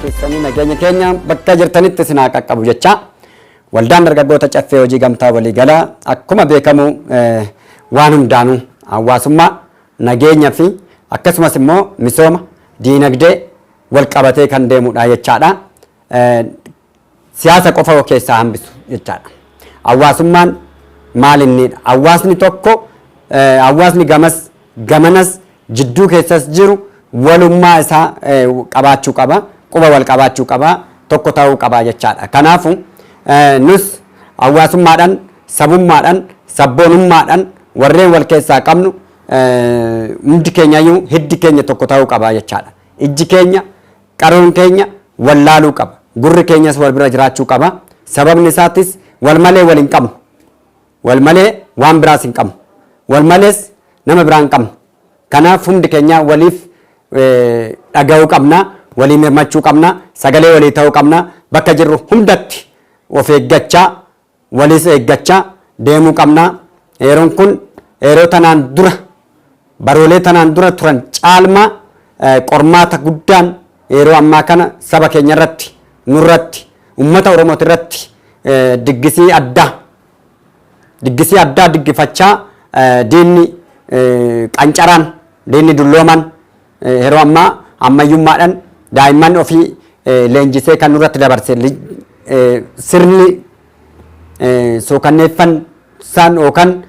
Keessanii nageenya keenya bakka jirtanitti isin haa qaqqabu jecha. Waldaan Dargaggoota Caffee Hojii Gamtaa Waliigalaa akkuma beekamu waan hundaanuu hawaasummaa, nageenya fi akkasumas immoo misooma diinagdee wal qabatee kan deemudha jechaadha. Siyaasa qofa of keessaa hambisu jechaadha. Hawaasummaan maal innidha? Hawaasni tokko, hawaasni gamas gamanas jidduu keessas jiru walummaa isaa qabaachuu qaba, quba wal qabaachuu qaba, tokko ta'uu qaba jechaadha. Kanaafu nus hawaasummaadhaan, sabummaadhaan, sabboonummaadhaan warreen wal keessaa qabnu hundi keenyayyuu hiddi keenya tokko ta'uu qaba jechaadha. Ijji keenya, qaroon keenya wal laaluu qaba. Gurri keenyas wal bira jiraachuu qaba. Sababni isaatis wal malee wal hin qabnu. Wal malee waan biraas hin qabnu. Wal malees nama biraa hin qabnu. Kanaaf hundi keenya waliif dhaga'uu qabna, walii mirmachuu qabna, sagalee walii ta'uu qabna. Bakka jirru hundatti of eeggachaa, waliis eeggachaa deemuu qabna. Yeroon kun yeroo tanaan dura, baroolee tanaan dura turan caalmaa qormaata guddaan yeroo ammaa kana saba keenya irratti, nurratti, uummata Oromooti irratti diggisii addaa diggifachaa diinni qancaraan, diinni dullooman yeroo ammaa ammayyummaadhaan daa'imman ofii leenjisee kan nurratti dabarse sirni suukanneeffan isaan yookaan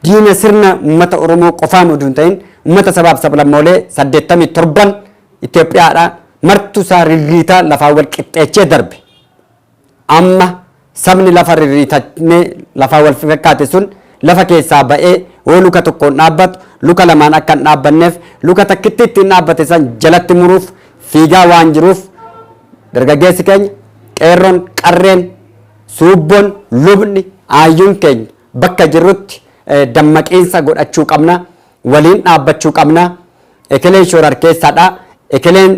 diina sirna uummata Oromoo qofaan oduu hin ta'in uummata sabaaf sablammoolee 87 Itoophiyaadha martu isaa rirriitaa lafaa wal qixxeechee darbe. Amma sabni lafa rirriitamee lafaa wal fakkaate sun lafa keessaa ba'ee yoo luka tokkoon dhaabbatu luka lamaan akka hin dhaabbanneef luka takkitti ittiin dhaabbate san jalatti muruuf fiigaa waan jiruuf, dargaggeessi keenya, qeerroon, qarreen, suubboon, lubni, aayyuun keenya bakka jirrutti dammaqiinsa godhachuu qabna, waliin dhaabbachuu qabna. Ekeleen shororkeessaadha, ekeleen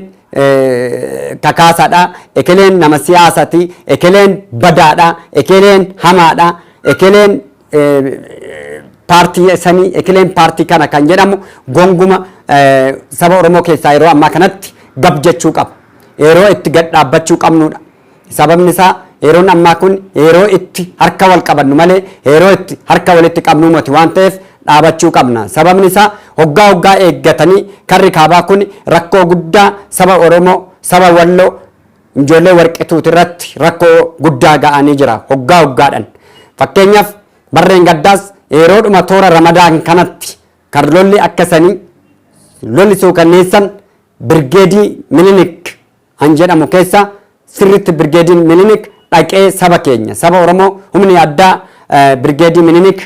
kakaasaadha, ekeleen nama siyaasati, ekeleen badaadha, ekeleen hamaadha, ekeleen paartii sanii, ekeleen paartii kana kan jedhamu gonguma saba Oromoo keessaa yeroo ammaa kanatti gab jechuu qaba. Yeroo itti gad dhaabbachuu qabnudha. Sababni isaa yeroon ammaa kun yeroo itti harka wal qabannu malee yeroo itti harka walitti qabnu miti waan ta'eef dhaabachuu qabna. Sababni isaa hoggaa hoggaa eeggatanii karri kaabaa kun rakkoo guddaa saba Oromoo, saba Walloo, ijoollee Warqituuti irratti rakkoo guddaa ga'anii jira hoggaa hoggaadhaan. Fakkeenyaaf barreen gaddaas yeroodhuma toora Ramadaan kanatti kan lolli akkasanii, lolli suukanneessan Birgeedii Minilik han jedhamu keessa sirritti Birgeediin Minilik dhaqee saba keenya, saba Oromoo, humni addaa Birgeedii Minilik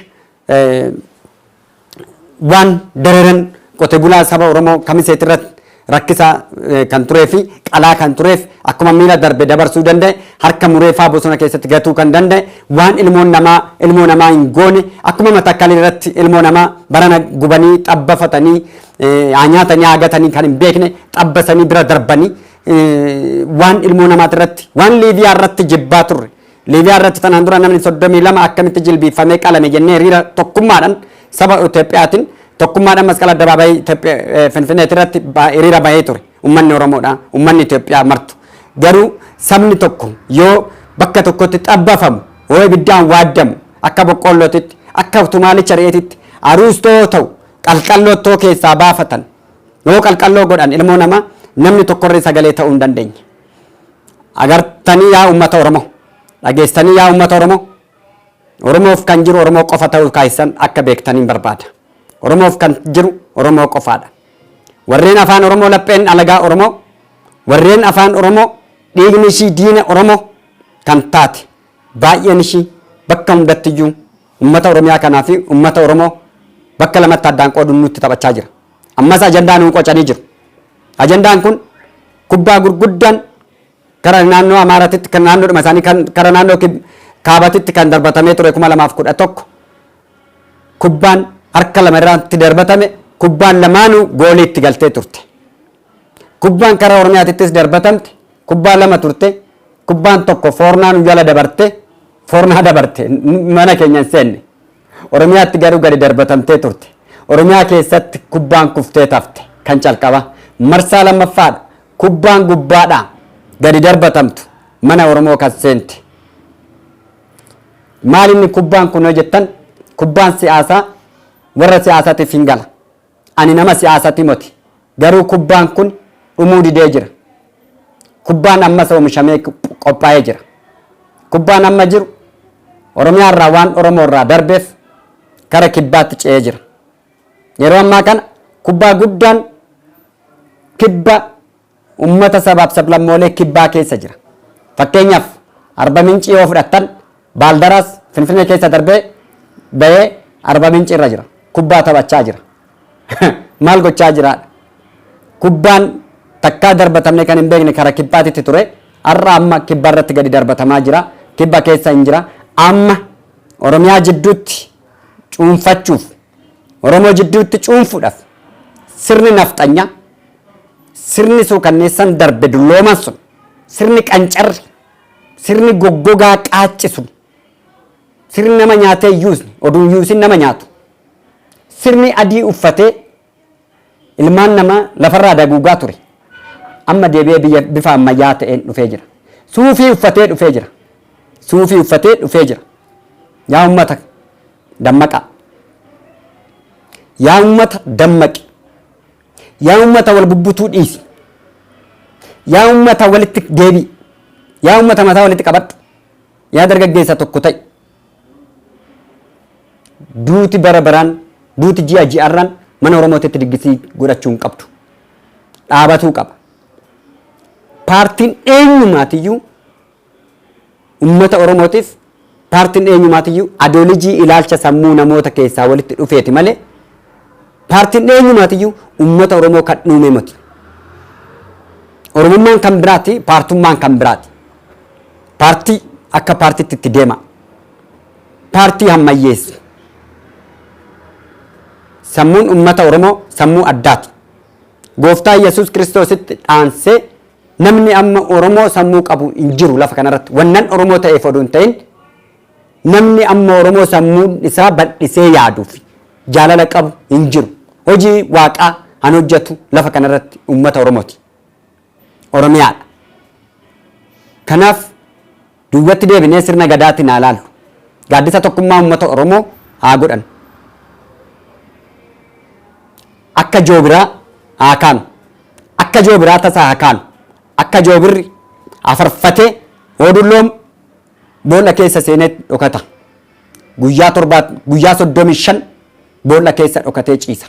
waan dararan qote bulaa saba Oromoo Kamiseet irratti rakkisaa kan turee fi qalaa kan tureef, akkuma miila darbe dabarsuu danda'e harka mureefaa bosona keessatti gatuu kan danda'e, waan ilmoon namaa ilmoo namaa hin goone, akkuma Matakkalii irratti ilmoo namaa barana gubanii xabbafatanii haa nyaatanii haa gatanii kan hin beekne xabbasanii bira darbanii, waan ilmoo namaati irratti waan Liibiyaa irratti jibbaa turre. Liibiyaa irratti tanaan dura namni 32 akkamitti jilbiifamee qalame jennee hiriira tokkummaadhaan saba Itoophiyaatiin tokkummaadhaan masqala addabaabayii Finfinneeti irratti hiriira bahee ture. Uummanni Oromoodha. Uummanni Itoophiyaa martu. Garuu sabni tokko yoo bakka tokkotti xabbafamu, yoo ibiddaan waaddamu, akka boqqoollootitti, akka tumaalicha re'eetitti, aruustoo ta'u qalqalloottoo keessaa baafatan, yoo qalqalloo godhan ilmoo namaa namni tokkorree sagalee ta'uu hin dandeenye. Agartanii yaa uummata Oromoo, dhageessanii yaa uummata Oromoo, Oromoof kan jiru Oromoo qofa ta'uu kaayessan akka beektaniin barbaada. Oromoof kan jiru Oromoo qofaadha. Warreen afaan Oromoo lapheen alagaa Oromoo, warreen afaan Oromoo dhiigni ishii diina Oromoo kan taate baay'een ishii bakka hundattiyyuu uummata Oromiyaa kanaa fi uummata Oromoo bakka lamatti addaan qooduun nutti taphachaa jira. Ammas ajandaa nuu qocanii jiru. Ajandaan kun kubbaa gurguddaan kara naannoo Amaaraatitti, kan naannoodhuma isaanii, kan kara naannoo kaabatitti kan darbatamee ture 2011 kubbaan harka lama irratti darbatame, kubbaan lamaanuu goolii itti galtee turte. Kubbaan karaa Oromiyaatittis darbatamte kubbaa lama turte. Kubbaan tokko foornaa nu jala dabarte, foornaa dabarte, mana keenya hin seenne. Oromiyaatti garuu gadi darbatamtee turte. Oromiyaa keessatti kubbaan kuftee tafte kan calqaba. Marsaa lammaffaadha. Kubbaan gubbaadhaa gadi darbatamtu mana Oromoo kan seente. Maal inni kubbaan kun yoo jettan, kubbaan siyaasaa warra siyaasaatiif hin gala. Ani nama siyaasati moti. Garuu kubbaan kun dhumuu didee jira. Kubbaan ammas oomishamee qophaa'ee jira. Kubbaan amma jiru Oromiyaa irraa waan Oromoo irraa darbeef kara kibbaatti ce'ee jira. Yeroo ammaa kana kubbaa guddaan kibba ummata sabaaf sablammoolee kibbaa keessa jira. Fakkeenyaaf, Arba Mincii yoo fudhattan, Baaldaraas Finfinnee keessa darbee bahee Arba Mincii irra jira. Kubbaa taphachaa jira. Maal gochaa jiraadha? Kubbaan takkaa darbatamne kan hin beekne kara kibbaatitti ture. Har'a amma kibba irratti gadi darbatamaa jira. Kibba keessa hin jira. Amma Oromiyaa jidduutti cuunfachuuf, Oromoo jidduutti cuunfuudhaaf, sirni nafxanyaa, sirni suukanneessan darbe dullooman sun, sirni qancarri, sirni goggogaa qaacci sun, sirni nama nyaatee yuusni oduun yuusin nama nyaatu, sirni adii uffatee ilmaan namaa lafarraa daguugaa ture amma deebi'ee biyya bifa ammayyaa ta'een dhufee jira. Suufii uffatee dhufee jira. Suufii uffatee dhufee jira. Yaa ummata, dammaqaa. Yaa ummata, dammaqi. Yaa ummata, wal bubbutuu dhiisi. Yaa ummata, walitti deebi'i. Yaa ummata, mataa walitti qabadhu. Yaa dargaggeessa, tokko ta'i. Duuti bara baraan, duuti ji'a ji'arraan mana Oromootitti diggisii godhachuu hin qabdu. Dhaabatuu qaba. Paartiin eenyumaatiyyuu ummata Oromootiif, paartiin eenyumaatiyyuu adolijii ilaalcha sammuu namoota keessaa walitti dhufeeti malee, paartiin eenyumaatiyyuu ummata Oromoo kan dhuume miti. Oromummaan kan biraati, paartummaan kan biraati. Paartii akka paartiitti itti deema. Paartii hammayyeessu. Sammuun ummata Oromoo sammuu addaati. Gooftaa Yesuus Kiristoositti dhaansee namni amma Oromoo sammuu qabu hin jiru lafa kanarratti. Wannan Oromoo ta'eef oduu hin ta'in, namni amma Oromoo sammuun isaa bal'isee yaaduuf jaalala qabu hin jiru. Hojii waaqaa han hojjetu lafa kanarratti ummata Oromooti. Oromiyaadha. Kanaaf duubatti deebinee sirna gadaatiin haa laallu. Gaaddisa tokkummaa uummata Oromoo haa godhan. Akka joobiraa haa kaanu. Akka joobiraa tasaa haa kaanu. Akka joobirri afarfatee oodulloom boolla keessa seenee dhokata. Guyyaa 7, guyyaa 35 boolla keessa dhokatee ciisa.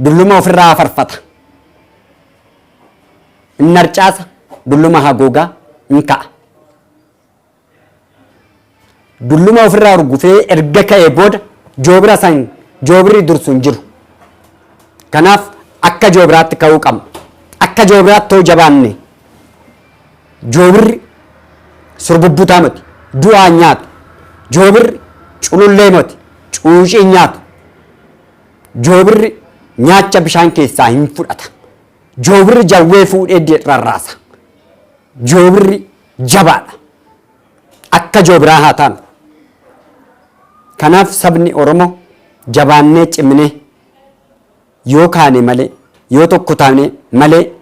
Dulluma ofirraa afarfata. Inni harcaasa, dulluma hagoogaa in ka'a. Dulluma ofirraa urgufee erga ka'ee booda joobira san joobirri dursu hin jiru. Kanaaf akka joobiraatti ka'uu qabna. Akka joobiraatti ta'uu jabaanne, joobirri surbubbutaa miti, du'aa nyaatu. Joobirri culullee miti, cuucii nyaatu. Joobirri nyaacha bishaan keessaa hin fudhata. Joobirri jawwee fuudhee rarraasa. Joobirri jabaadha. Akka joobiraa haa taanu. Kanaaf sabni Oromoo jabaannee cimnee yoo kaane malee, yoo tokko taane malee,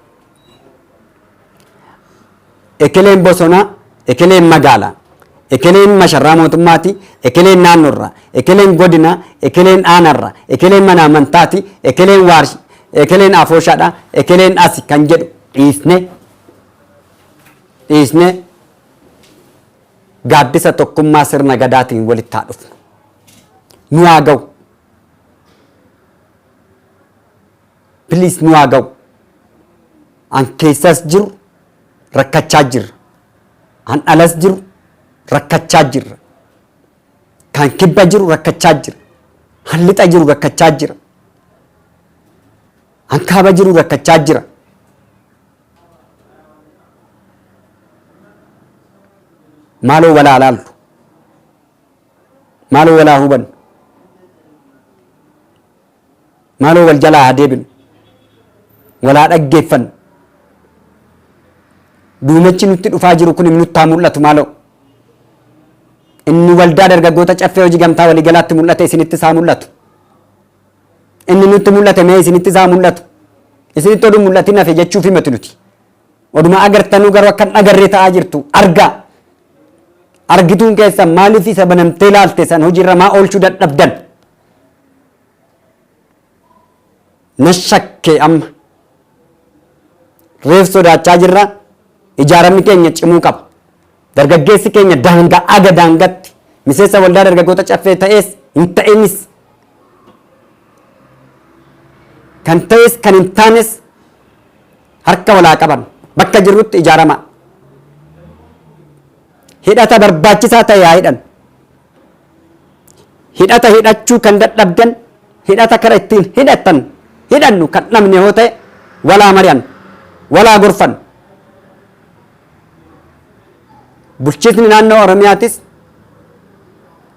ekeleen bosonaa, ekeleen magaalaa, ekeleen masharraa mootummaati, ekeleen naannoorraa, ekeleen godinaa, ekeleen aanarraa, ekeleen mana amantaati, ekeleen waarshi, ekeleen afooshaadha, ekeleen asi kan jedhu dhiisne dhiisne gaaddisa tokkummaa sirna gadaatiin walitti haa dhufnu. Nu haa ga'u. Please, nu haa ga'u. An keessas jiru rakkachaa jirra. An alas jiru rakkachaa jirra. Kan kibba jiru rakkachaa jira. Han lixa jiru rakkachaa jira. Han kaaba jiru rakkachaa jira. Maaloo walaa laallu. Maaloo walaa hubannu. Maaloo wal jalaa haa deebinu. Walaa dhaggeeffannu. Duumechi nutti dhufaa jiru kun nutti haa mul'atu maaloo. Inni waldaa dargaggoota Caffee Hojii Gamtaa Waliigalaatti mul'ate isinittis haa mul'atu. Inni nutti mul'ate mee isinittis haa mul'atu. Isinitti oduu mul'atin hafe jechuuf himatu nuti. Oduma agartanuu garuu akka hin agarree ta'aa jirtu argaa. Argituun keessan maaliif isa banamtee ilaalte san hojiirra maa oolchuu dadhabdan? Na shakke amma. Reef sodaachaa jirra. Ijaaramni keenya cimuu qaba. Dargaggeessi keenya daangaa aga daangatti miseensa waldaa dargaggoota caffee ta'ees hin ta'inis kan ta'es kan hin taanes harka walaa qaban bakka jirrutti ijaaramaa. Hidhata barbaachisaa ta'e haa hidhan. Hidhata hidhachuu kan dadhabdan hidhata kara ittiin hidhattan hidhannu kan dhabne yoo ta'e walaa mari'an walaa gorfan. Bulchiisni naannoo Oromiyaatis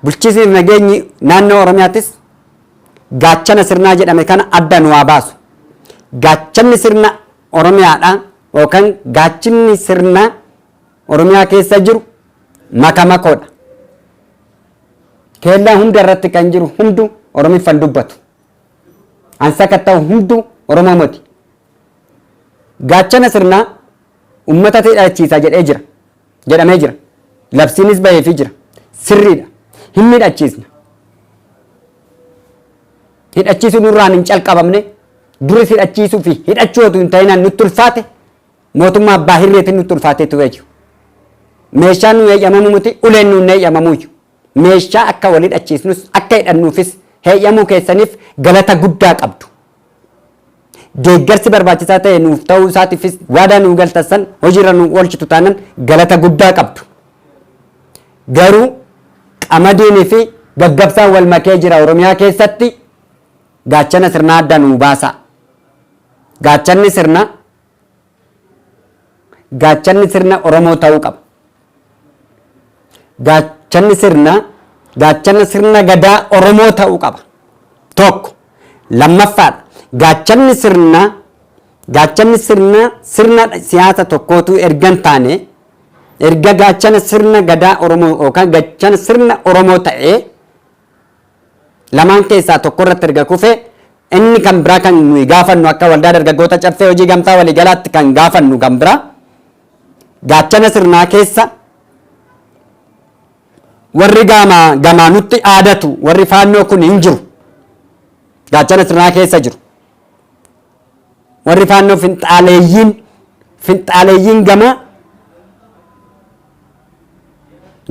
bulchiisni nageenyi naannoo Oromiyaatis gaachana sirnaa jedhame kana adda nu haa baasu. Gaachanni sirna Oromiyaadha yookaan gaachinni sirna Oromiyaa keessa jiru maka makoodha. Keellaa hunda irratti kan jiru hundu Oromiffan dubbatu. An sakatta'u hundu Oromoo moti. Gaachana sirnaa uummata hidhachiisa jedhee jira. Jedhamee jira. Labsiinis baheefii jira. Sirriidha. Hin hidhachiisna. Hidhachiisuu nurraan hin calqabamne duris hidhachiisuu fi hidhachuu otoo hin ta'inaan nutti ulfaate mootummaa abbaa hirreetiin nutti ulfaatee ture jiru. Meeshaan nu heeyyamamu miti uleen nu hin heeyyamamu iyyuu. Meeshaa akka wal hidhachiisnus akka hidhannuufis heeyyamuu keessaniif galata guddaa qabdu. Deeggarsi barbaachisaa ta'e nuuf ta'uu isaatiifis waadaa nuu galtan san hojiirra nu oolchitu taanan galata guddaa qabdu. Garuu qamadiinii fi gaggabsaan wal makee jira Oromiyaa keessatti gaachana sirnaa adda nuu baasaa. Gaachanni sirna gaachanni sirna Oromoo ta'uu qaba. Gaachanni sirna gaachana sirna gadaa Oromoo ta'uu qaba. Tokko lammaffaadha. Gaachanni sirna gaachanni sirna sirna siyaasa tokkootu erga hin taane erga gaachana sirna gadaa Oromoo yookaan gaachana sirna Oromoo ta'ee lamaan keessaa tokko irratti erga kufe inni kan biraa kan nuyi gaafannu akka waldaa dargaggoota caffee hojii gamtaa waliigalaatti kan gaafannu kan biraa gaachana sirnaa keessa warri gamaa gamaa nutti aadatu warri faannoo kun hin jiru. Gaachana sirnaa keessa jiru. Warri faannoo finxaaleeyyiin gamaa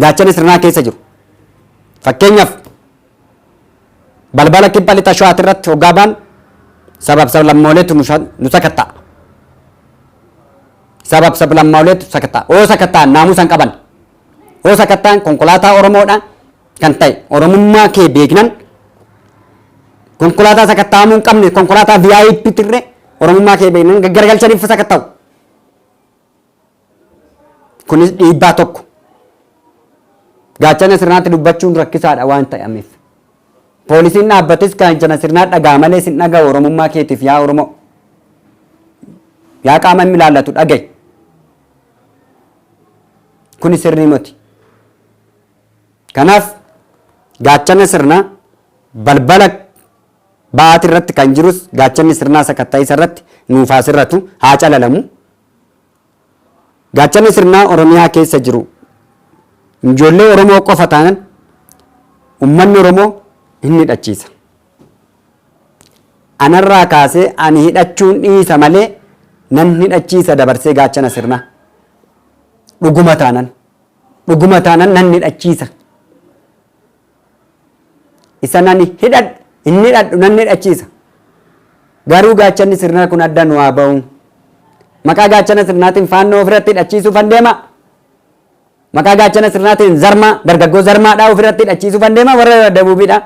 gaachana sirnaa keessa jiru. Fakkeenyaaf balbala kibba lixa shawaati irratti hoggaa baan sabab sablammooleetu nu sakatta'a. Sabab sablammooleetu sakatta'a. Oo sakatta'an naamusa hin qaban. Oo sakatta'an konkolaataa Oromoodha kan ta'e Oromummaa kee beeknan konkolaataa sakatta'amuu hin qabne konkolaataa VIP tirre Oromummaa kee beeknan gaggaragalchaniif sakatta'u. Kunis dhiibbaa tokko. Gaachana sirnaatti dubbachuun rakkisaadha waan ta'ameef. Poolisiin dhaabbates gaachana sirnaa dhagaa malee sin dhaga'u Oromummaa keetiif yaa Oromoo. Yaa qaama inni ilaallatu dhaga'i. Kuni sirrii miti. Kanaaf gaachana sirnaa balbala ba'aati irratti kan jirus gaachanni sirnaa sakatta'isa irratti nuuf haa sirratu haa calalamu. Gaachanni sirnaa Oromiyaa keessa jiru ijoollee Oromoo qofa taanan uummanni Oromoo hin hidhachiisa. Anarraa kaasee ani hidhachuun dhiisa malee nan hidhachiisa dabarsee gaachana sirnaa. Dhuguma taanan. Dhuguma taanan nan hidhachiisa. Isa nan hidhadhu hin hidhadhu nan hidhachiisa. Garuu gaachanni sirnaa kun adda nu haa ba'u. Maqaa gaachana sirnaatiin faannoo ofirratti hidhachiisuufan deema. Maqaa gaachana sirnaatiin zarmaa dargaggoo zarmaadhaa ofirratti hidhachiisuufan deema warra dabuubiidha.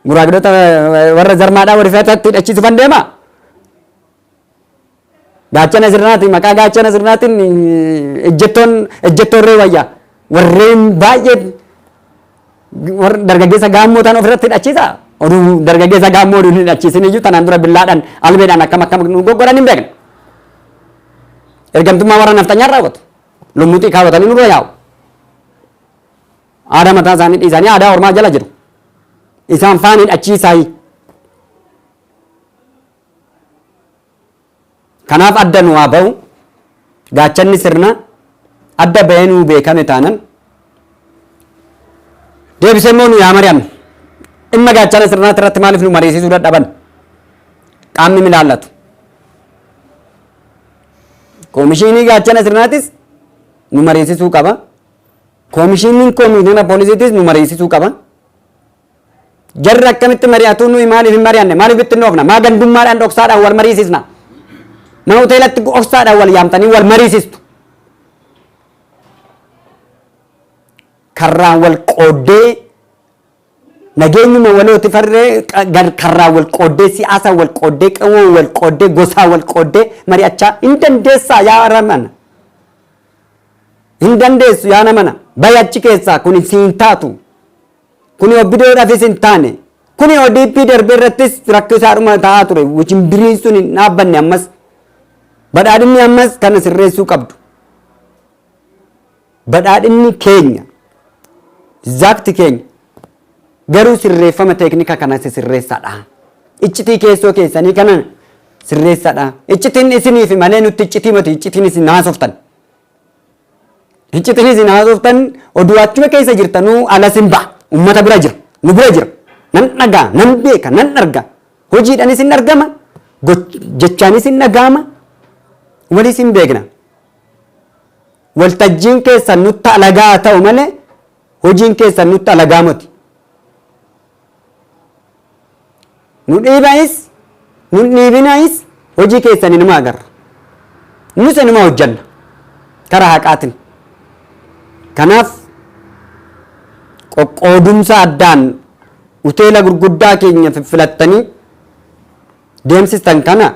Guraagdota warra zarmaadhaa ofirratti hidhachiisuufan deema. Gaachana sirnaatiin maqaa gaachana sirnaatiin ejjettoon ejjettoon ree wayyaa warreen baay'ee warra dargaggeessa gaammoo ta'an ofirratti hidhachiisa. Oduu dargaggeessa gaammoo oduu hin hidhachiisin iyyuu tanaan dura billaadhaan albeedhaan akkam akkam nu goggoran hin beekne. Ergamtummaa warra nafxanyaan raawwatu. Lummuxii kaawwatanii nurra yaa'u. Aadaa mataa isaanii dhiisanii aadaa ormaa jala jiru. Isaan faan hidhachiisaayi. Kanaaf adda nu haa ba'u. Gaachanni sirnaa adda ba'ee nuu beekame taanan deebisee immoo nu yaa mari'annu. Dhimma gaachana sirnaati irratti maaliif nu mariisisuu dadhaban? Qaamni milaallatu. Koomishinii gaachana sirnaatis nu mariisisuu qaba. Koomishiniin koomishinara poolisiitis nu mariisisuu qaba. Jarri akkamitti mari'atu nuyi maaliif hin mari'anne? Maaliif bittinnoofna? Maa gandummaadhaan dhoksaadhaan wal mariisisna? Mana hoteelatti dhoksaadhaan wal yaamtanii wal mariisistu. Karraan wal qooddee nageenyuma walooti farree karraan wal qooddee siyaasaan wal qooddee qawwee wal qooddee gosaa wal qooddee mari'achaa hin dandeessaa yaa ramana. Hin dandeessu yaa namana. Bayi achi keessaa kun siin taatu. Kuni OPDOdhaafis hin taane. Kuni ODP darbee irrattis rakkisaadhuma ta'aa ture. Wujimbiriin sun hin dhaabbanne ammas. Badhaadhinni ammas kana sirreessuu qabdu. Badhaadhinni keenya. Zaakti keenya. Garuu sirreeffama teeknika kana sirreessadha. Iccitii keessoo keessanii kana sirreessadha. Iccitiin isiniif malee nutti iccitii miti iccitiin isin haasoftan. Iccitiin isin haasoftan oduu achuma keessa jirtanuu alas hin ba'a. Uummata bira jira. Nu bira jira. Nan dhagaa, nan beeka, nan arga. Hojiidhaanis hin argama. Jechaanis hin dhaga'ama. Walis hin beekna. Waltajjiin keessan nutti alagaa ta'u malee hojiin keessan nutti alagaa miti. Nu dhiibanis, nu dhiibinanis hojii keessan inuma agarra. Nus inuma hojjanna. Karaa haqaatiin. Kanaaf qoqqoodumsa addaan hoteela gurguddaa keenya filattanii deemsistan kana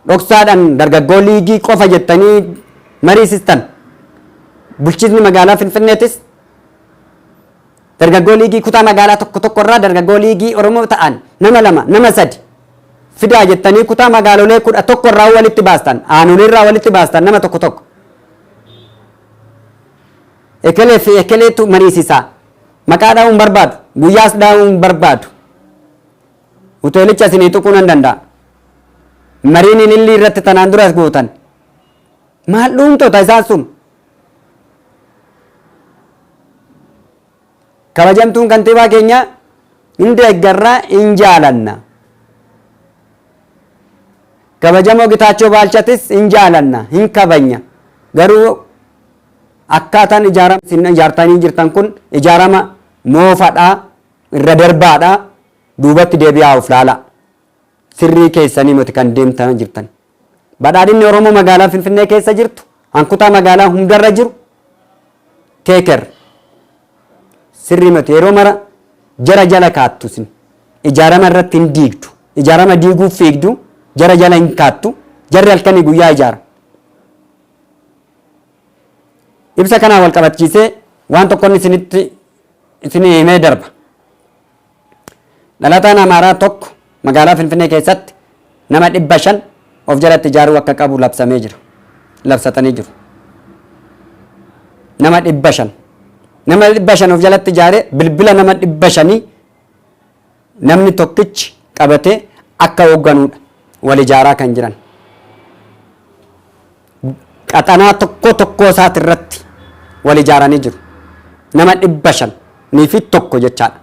dhoksaadhaan dargaggoo liigii qofa jettanii mariisistan. Bulchiinsi magaalaa Finfinneetis dargaggoo liigii kutaa magaalaa tokko tokko irraa dargaggoo liigii Oromoo ta'an nama lama nama sadi fidaa jettanii kutaa magaalolee 11 irraa walitti baastan aanolee irraa walitti baastan nama tokko tokko. Ekelee fi ekeleetu mariisisaa. Maqaa dha'uu hin barbaadu. Guyyaas dha'uu hin barbaadu. Hoteelicha isinii tuquu nan danda'a. Mariin ilillii irratti tanaan duras gootan. Maal dhuumtota isaan sun? Kabajamtuun kantiibaa keenyaa hin deeggarraa hin jaalanna. Kabajamoo Gitaachoo Baalchatis hin jaalanna, hin kabajna. Garuu akkaataan ijaarama isin ijaartanii jirtan kun ijaarama moofadhaa, irra darbaadhaa, duubatti deebi'aa of laalaa. Sirrii keessanii miti kan deemtaa jirtan. Badhaadhinni Oromoo magaalaa Finfinnee keessa jirtu, hankutaa magaalaa hundarra jiru, teeker. Sirrii miti yeroo mara jara jala kaattu isin. Ijaarama irratti hin diigdu. Ijaarama diiguuf fiigdu, jara jala hin kaattu, jarri halkanii guyyaa ijaara. Ibsa kanaan wal qabachiisee waan tokkoon isinitti isinii himee darba. Dhalataan Amaaraa tokko magaalaa Finfinnee keessatti nama 500 of jalatti ijaaruu akka qabu labsamee jira. Labsatanii jiru. Nama 500. Nama 500 of jalatti ijaaree bilbila nama 500 namni tokkichi qabatee akka hoogganuudha wal ijaaraa kan jiran. Qaxanaa tokko tokkoo isaati irratti wal ijaaranii jiru. Nama 501 jechaadha.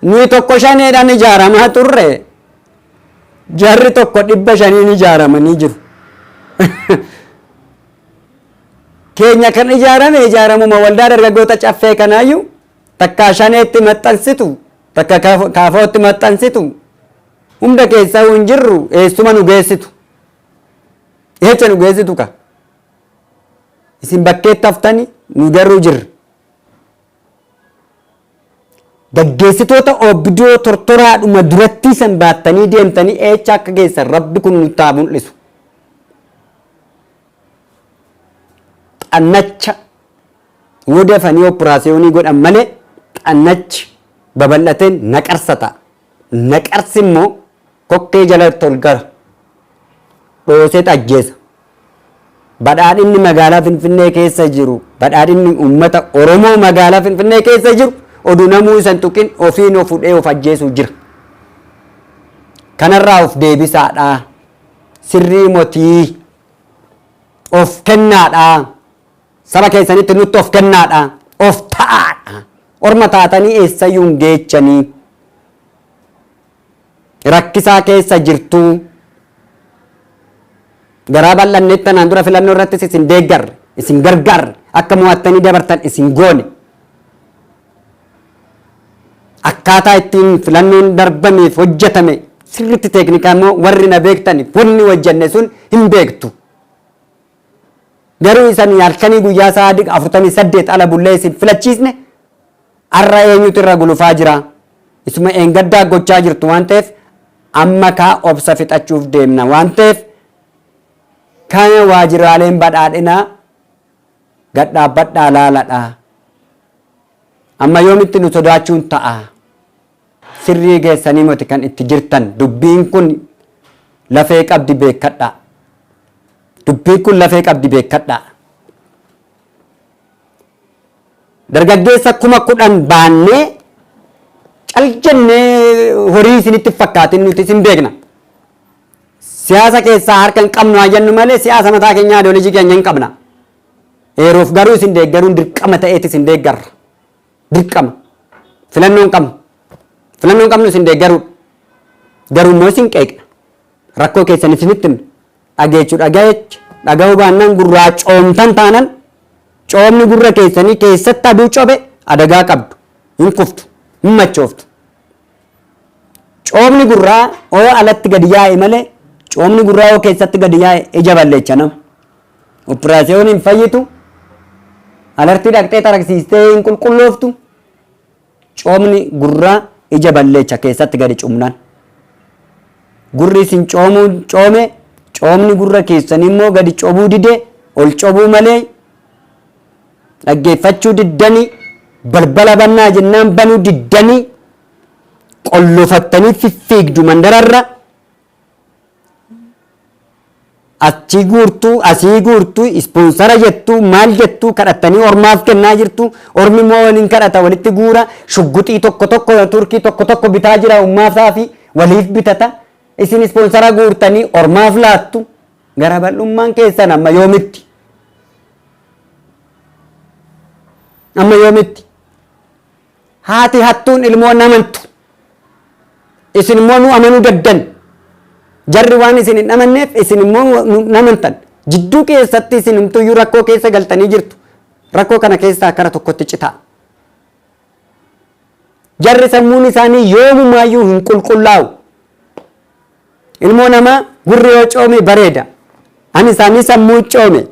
Nuyi tokko shaneedhaan ijaaramaa turre jarri tokko 500n ijaaramanii jiru. Keenya kan ijaarame ijaaramuma waldaa dargaggoota caffee kanaayyuu takka shaneetti maxxansitu takka kaafootti maxxansitu hunda keessaa hin jirru eessuma nu geessitu. Eessa nu geessitu ka? Isin bakkeetti haftani nu garuu jirra. Gaggeessitoota OPDO tortoraadhuma durattii san baattanii deemtanii eecha akka geessan rabbi kun nutti haa mul'isu. Xannacha yoo dafanii operaasiyoonii godhan malee xannachi babal'ateen naqarsa ta'a. Naqarsi immoo kokkee jalatti ol gara dhoosee ajjeesa. Badhaadhinni magaalaa Finfinnee keessa jiru, badhaadhinni uummata Oromoo magaalaa Finfinnee keessa jiru oduu namuu isa hin tuqin ofiin of hudhee of ajjeesuu jira. Kanarraa of deebisaadha. Sirrii motii of kennaadha. Saba keessanitti nutti of kennaadha. Of ta'aadha. Orma taatanii eessayyuu hin geechanii. Rakkisaa keessa jirtu. Garaa bal'anneetti tanaan dura filannoo irrattis isin deeggarre, isin gargaarre, akka mo'attanii dabartan isin goone. Akkaataa ittiin filannoon darbameef hojjetame sirriitti teeknikaa immoo warri na beektaniif wanni hojjenne sun hin beektu. Garuu isan halkanii guyyaa sa'a 48 ala bullee isin filachiisne, har'a eenyutu irra gulufaa jira? Isuma eengaddaa gochaa jirtu waan ta'eef, amma kaa obsa fixachuuf deemna waan ta'eef, kana waajjiraaleen badhaadhinaa gad dhaabbadhaa laaladha. Amma yoomitti nu sodaachuun ta'a? Sirrii geessanii moti kan itti jirtan. Dubbiin kun lafee qabdi, beekkadhaa. Dubbiin kun lafee qabdi, beekkadhaa. Dargaggeessa 10,000 baannee cal jennee horii isinitti fakkaatin, nuti isin beekna. Siyaasa keessaa harka hin qabnu haa jennu malee, siyaasa mataa keenyaa, ideoloojii keenya hin qabna. Yeroof garuu isin deeggaruun dirqama ta'eeti isin deeggarra. Dirqama. Filannoo hin qabnu. Filannoo hin qabnu, isin deeggaruudha. Garuu immoo isin qeeqna. Rakkoo keessan isinitti himna. Dhageechuu dhagayecha. Dhaga'uu baannaan gurraa coomtan taanan, coomni gurra keessanii keessatti aduu cobe adagaa qabdu. Hin kuftu. Hin machooftu. Coomni gurraa oo alatti gadi yaa'e malee, coomni gurraa oo keessatti gadi yaa'e ija balleecha nama. Operaasiyoon hin fayyitu. Alartii dhaqxee xaragsiistee hin qulqullooftu. Coomni gurraa ija balleecha keessatti gadi cumnaan. Gurri isin coomuu coome, coomni gurra keessanii immoo gadi cobuu dide, ol cobuu malee dhaggeeffachuu diddanii, balbala bannaa jennaan banuu diddanii, qollofattanii fiffiigdu mandararra. Achi guurtuu, asii guurtuu, ispoonsara jettuu, maal jettuu, kadhattanii ormaaf kennaa jirtu. Ormi immoo waliin kadhata, walitti guura, shugguxii tokko tokko, turkii tokko tokko bitaa jira ummaasaa fi waliif bitata. Isin ispoonsara guurtanii ormaaf laattu. Gara bal'ummaan keessan amma yoomitti? Amma yoomitti? Haati hattuun ilmoo amantu. Isin immoo nu amanuu daddan. Jarri waan isin hin amanneef, isin immoo nu amantan. Jidduu keessatti isin humtuyyuu rakkoo keessa galtanii jirtu. Rakkoo kana keessaa kara tokkotti citaa. Jarri sammuun isaanii yoomumaayyuu hin qulqullaa'u. Ilmoo namaa gurri yoo coome bareeda. Ani isaanii sammuu coome.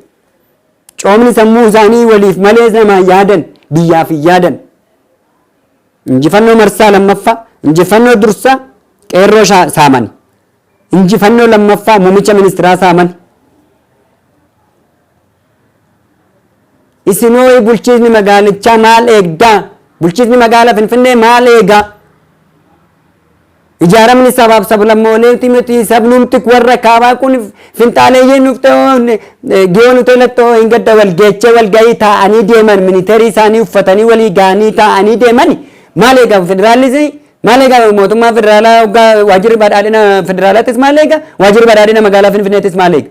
Coomni sammuu isaanii waliif malee namaa yaadan, biyyaaf hin yaadan. Injifannoo marsaa lammaffaa, injifannoo dursaa qeerroo saamani. Injifannoo lammaffaa muummicha ministeeraa saamani. Isinoo bulchiisni magaalichaa maal eegdaa? Bulchiisni magaalaa Finfinnee maal eegaa? Ijaaramni sabaaf sablammooleeti miti, sabnumti warra kaabaa kun finxaaleeyyiin dhuftee Giyoon hoteelatti hin gadda wal geechee wal gahii taa'anii deeman, miniteerii isaanii uffatanii walii gahanii taa'anii deeman, maal eega federaallis? Maal eega mootummaa federaalaa? Hoggaa waajjirri badhaadhina federaalaattis maal eega? Waajjirri badhaadhina magaalaa Finfinneettis maal eega?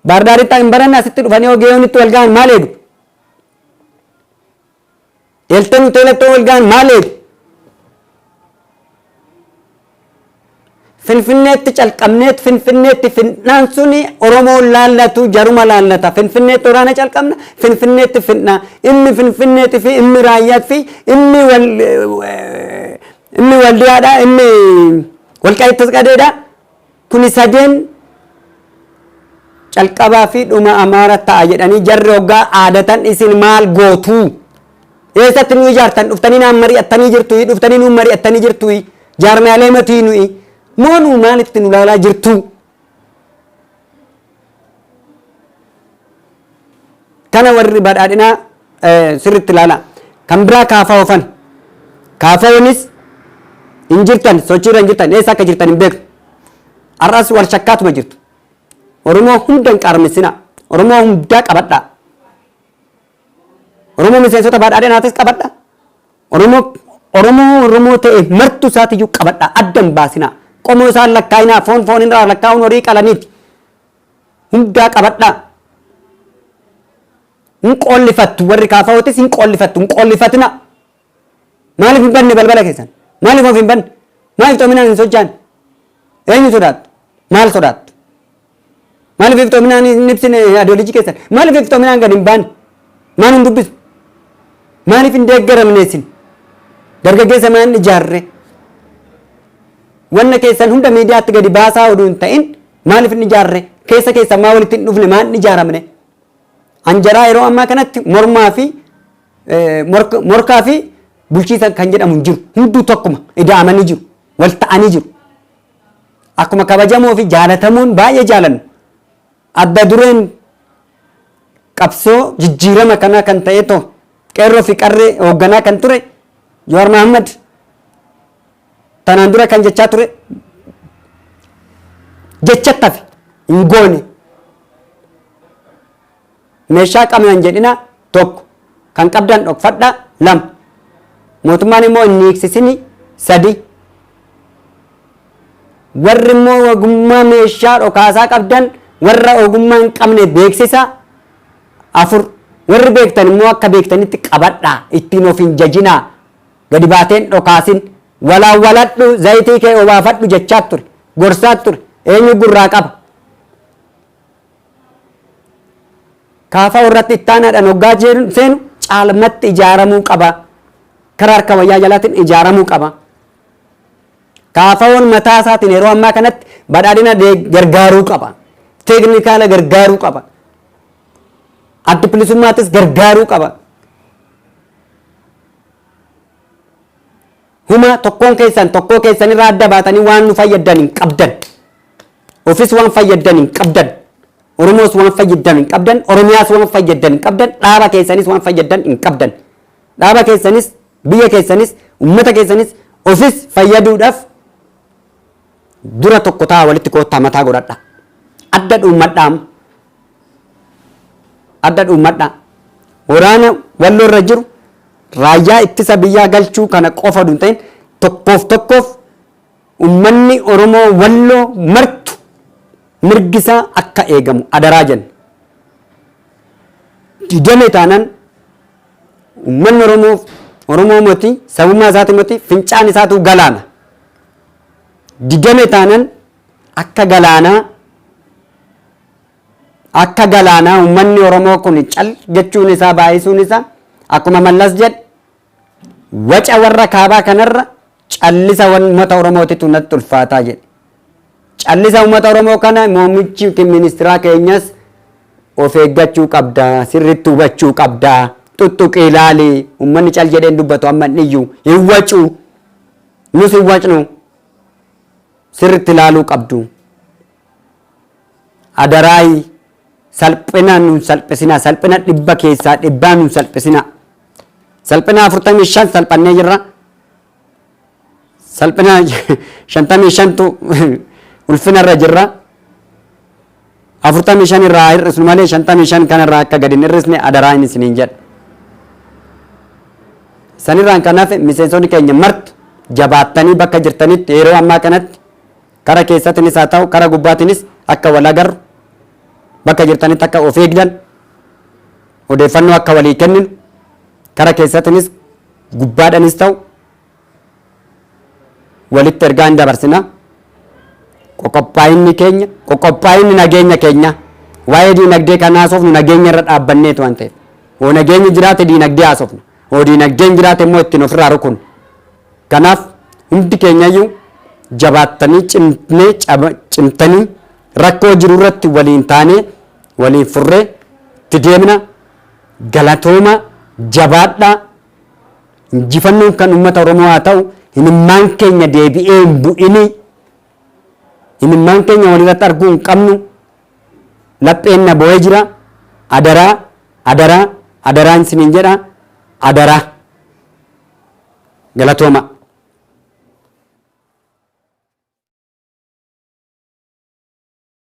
Baardaaritti hin baranne, asitti dhufanii Giyoonitti wal gahan maal eegu? Hilton hoteelatti wal gahan maal eegu? Finfinneetti calqabneet Finfinneetti finnaan suni Oromoon laallatu, jaruma laallata. Finfinneetti waraana calqabna, Finfinneetti finna. Inni Finfinneetti fi inni Raayyaat fi inni Waldiyaadha, inni Walqaayittis qadeedha. Kuni sadeen calqabaa fi dhuma Amaara ta'a jedhanii jarri hoggaa aadatan, isin maal gootuu? Eessatti nu ijaartan? Dhuftanii naan mari'attanii jirtu, dhuftanii nuun mari'attanii jirtu, jaarmiyaalee matii nuyi moo nu maalitti nu laalaa jirtu? Kana warri badhaadhinaa sirriitti ilaala. Kan biraa kaafaa oofan. Kaafawwanis hin jirtan, sochiirra hin jirtan, eessa akka jirtan hin beeknu. Har'as wal shakkaatuma jirtu. Oromoo hunda hin qaarmissina. Oromoo hundaa qabadhaa. Oromoo miseensota badhaadhinaatis qabadha. Oromoo Oromoo Oromoo ta'e martu isaatiyyuu qabadha. Adda hin baasinaa. Qomoo isaan lakkaa'inaa, foon foon irraa lakkaa'uun horii qalaniiti. Hundaa qabadhaa. Hin qoollifattu, warri kaafa'ootis hin qoollifattu, hin qoollifatina. Maaliif hin banne balbala keessan? Maaliif of hin banne? Maaliif iftoominaan hin socho'an? Eenyu sodaattu? Maal sodaattu? Maaliif iftoominaan hin ibsine ideology keessan? Maaliif iftoominaan gad hin baane? Maal hin dubbisu? Maaliif hin deeggaramne isin? Dargaggeessa maan ijaarre? Wanna keessan hunda miidiyaatti gadi baasaa oduu hin ta'in maaliif hin ijaarre? Keessa keessan maa walitti hin dhufne? Maan ijaaramne? Anjaraa yeroo ammaa kanatti mormaa fi morkaa fi bulchiisa kan jedhamu hin jiru. Hunduu tokkuma ida'amanii jiru. Wal ta'anii jiru. Akkuma kabajamoo fi jaalatamuun baay'ee jaalannu. Adda dureen qabsoo jijjiirama kanaa kan ta'e too qeerroo fi qarree hoogganaa kan ture Jawaar Mohammad tanaan dura kan jechaa ture jechatti hafe, hin goone. Meeshaa qabna hin jedhina. Tokko, kan qabdan dhokfadha. Lama, mootummaan immoo hin hiiksisini. Sadi, warri immoo ogummaa meeshaa dhokaasaa qabdan warra ogummaa hin qabne beeksisa. Afur, warri beektan immoo akka beektanitti qabadhaa, ittiin of hin jajinaa, gadi baateen dhokaasin, walaawwaladhu, zayitii kee obaafadhu jechaa ture, gorsaa ture. Eenyu gurraa qaba? Kaafaa irratti ittaanaadhaan hoggaa seenu caalmatti ijaaramuu qaba. Karaa harka wayyaa jalaatiin ijaaramuu qaba. Kaafaawwan mataa isaatiin yeroo ammaa kanatti badhaadhina gargaaruu qaba. Teeknikaala gargaaruu qaba. Adda bilisummaattis gargaaruu qaba. Huma tokkoon keessan tokkoo keessan irraa adda baatanii waan nu fayyaddan hin qabdan. Ofis waan fayyaddan hin qabdan. Oromoos waan fayyaddan hin qabdan. Oromiyaas waan fayyaddan hin qabdan. Dhaaba keessanis waan fayyaddan hin qabdan. Dhaaba keessanis, biyya keessanis, uummata keessanis, ofis fayyaduudhaaf dura tokko ta'a, walitti koottaa, mataa godhadha. Adda dhuummadhaa. Adda dhuummadhaa. Waraana Walloo irra jiru raayyaa ittisa biyyaa galchuu kana qofa oduu hin ta'in, tokkoof tokkoof uummanni Oromoo Walloo martu mirgi isaa akka eegamu adaraa jenna. Didame taanaan uummanni Oromoo Oromoo moti, sabummaa isaati moti, fincaan isaatu galaana. Didame taanaan akka galaanaa, akka galaanaa uummanni Oromoo kun cal jechuun isaa, baay'isuun isaa, akkuma Mallas jedhe, waca warra kaabaa kanarra callisa uummata Oromootitu natti ulfaataa jedhe. Callisa uummata Oromoo kana muummichi ministeeraa keenyas of eeggachuu qabda, sirriitti hubachuu qabda, tuttuqii ilaali. Uummanni cal jedheen dubbatu amma inni iyyuu hin wacu, nus hin wacnu, sirriitti ilaaluu qabdu. Adaraayi, salphina nun salphisinaa, salphina 100% nun salphisinaa. Salphina 45 salphannee jirra. Salphina 55tu ulfina irra jirra. 45 irraa hir'isnu malee 55 kanarraa akka gadi hin hir'isne adaraa inni isiniin jedha. Sanirraan kan hafe miseensonni keenya martu jabaattanii bakka jirtanitti yeroo ammaa kanatti kara keessattinis haa ta'u kara gubbaatinis akka wal agarru, bakka jirtanitti akka of eegdan, odeeffannoo akka walii kenninu, kara keessattinis gubbaadhanis ta'u walitti ergaa hin dabarsina. Qoqophaa'inni keenya, qoqophaa'inni nageenya keenya, waa'ee diinagdee kan haasofnu nageenya irra dhaabbanneetu waan ta'eef. Hoo nageenyi jiraate diinagdee haasofna. Hoo diinagdeen jiraate immoo ittiin ofirraa rukunna. Kanaaf hundi keenyayyuu jabaattanii, cimnee, cimtanii rakkoo jiru irratti waliin taanee waliin furree itti deemna. Galatooma, jabaadhaa. Injifannoon kan uummata Oromoo haa ta'u. Himimmaan keenya deebi'ee hin bu'ini. Himimmaan keenya walirratti arguu hin qabnu. Lapheen na boo'ee jira. Adaraa, adaraa, adaraan isiniin jedha. Adaraa. Galatooma.